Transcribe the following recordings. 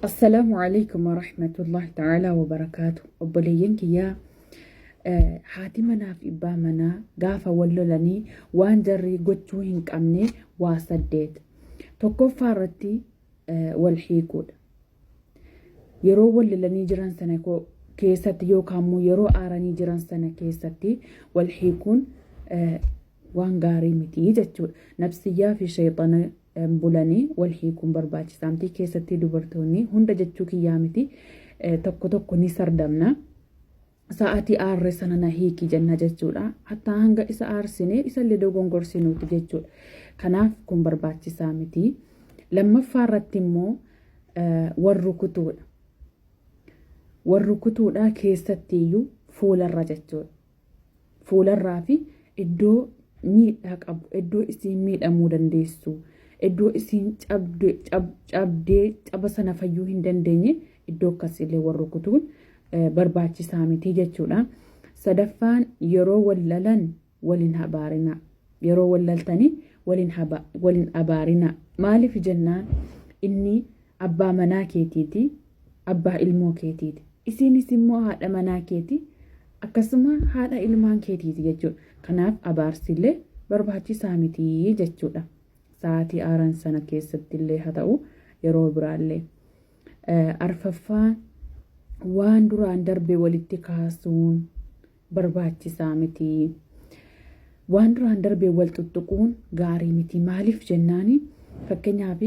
Assalaamu alaikum warahmatullahi ta'ala wabarakaatu. Obboleeyyan kiyyaa haati manaa fi abbaa manaa gaafa wal lolanii waan jarri gochuu hin qabne waa saddeet. Tokkoffaa irratti wal hiikuudha. Yeroo wal lolanii jiran sana keessatti yookaan immoo yeroo aaranii jiran sana keessatti wal hiikuun waan gaarii miti jechuudha. Nafsiyyaa fi sheexana bulanii wal hiikuun barbaachisaa miti. Keessatti dubartoonni hunda jechuu kiyyaa miti tokko tokko ni sardamna. Sa'aatii aarre sana na hiiki jenna jechuudha. Hattaa hanga isa aarsine isallee dogongorsinuuti jechuudha. Kanaaf kun barbaachisaa miti. Lammaffaa irratti immoo wal rukutuudha. Wal rukutuudha keessattiiyyuu fuularra jechuudha. Fuularraa fi iddoo miidhaa qabu, iddoo isiin miidhamuu dandeessu, iddoo isiin cabdee caba sana fayyuu hin dandeenye iddoo akkasiillee wal rukutuun barbaachisaa miti jechuudha. Sadaffaan yeroo wal lalan waliin habaarinaa. Yeroo wal laltanii waliin abaarinaa. Maaliif jennaan inni abbaa manaa keetiiti, abbaa ilmoo keetiiti. Isiinis immoo haadha manaa keeti, akkasuma haadha ilmaan keetiiti jechuudha. Kanaaf abaarsillee barbaachisaa miti jechuudha. Sa'aatii aaran sana keessatti illee haa ta'u yeroo biraallee. Arfaffaan waan duraan darbe walitti kaasuun barbaachisaa miti. Waan duraan darbe wal tuttuquun gaarii miti. Maaliif jennaani fakkeenyaaf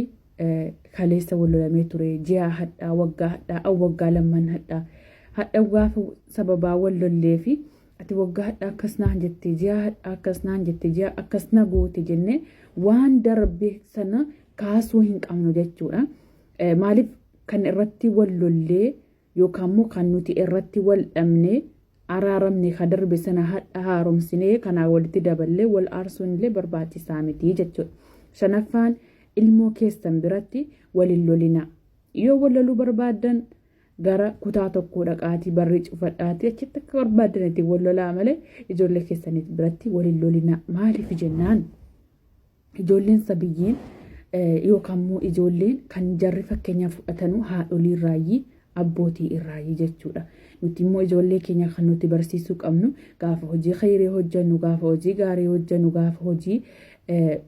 kaleessa wal lolamee ture ji'a hadhaa waggaa hadhaa waggaa lamman hadhaa hadha gaafa sababaa wal lollee fi ati waggaa hadhaa akkas naan jette ji'a hadhaa akkas naan jette ji'a akkas na goote jennee waan darbe sana kaasuu hin qabnu jechuudha. Maaliif kan irratti wal lollee yookaan immoo kan nuti irratti wal dhabne araaramne ka darbe sana hadha haaromsinee kanaa walitti daballee wal aarsuun illee barbaachisaa miti jechuudha. Shanaffaan ilmoo keessan biratti wal hin lolinaa. Yoo wal loluu barbaaddan gara kutaa tokkoo dhaqaatii barrii cufadhaatii achitti akka barbaaddanitti wal lolaa malee ijoollee keessanii biratti wal hin lolinaa. Maaliif jennaan ijoolleen sabiyyiin yookaan immoo ijoolleen kan jarri fakkeenya fudhatanu haadholii irraayyii abbootii irraayyii jechuudha. Nuti immoo ijoollee keenya kan nuti barsiisuu qabnu gaafa hojii khayrii hojjennu, gaafa hojii gaarii hojjennu, gaafa hojii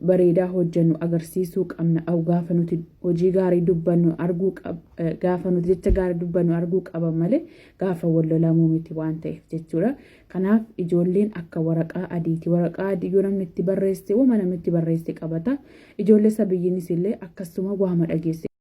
bareedaa hojjennu agarsiisuu qabna. Aw gaafa nuti hojii gaarii dubbannu arguu qab gaafa nuti jecha gaarii dubbannu arguu qaba malee gaafa wal lolamuu miti waan ta'eef jechuudha. Kanaaf ijoolleen akka waraqaa adiiti. Waraqaa adii yoo namni itti barreesse wama namni itti barreesse qabata. Ijoollee sabiyyiinis illee akkasuma waama dhageesse.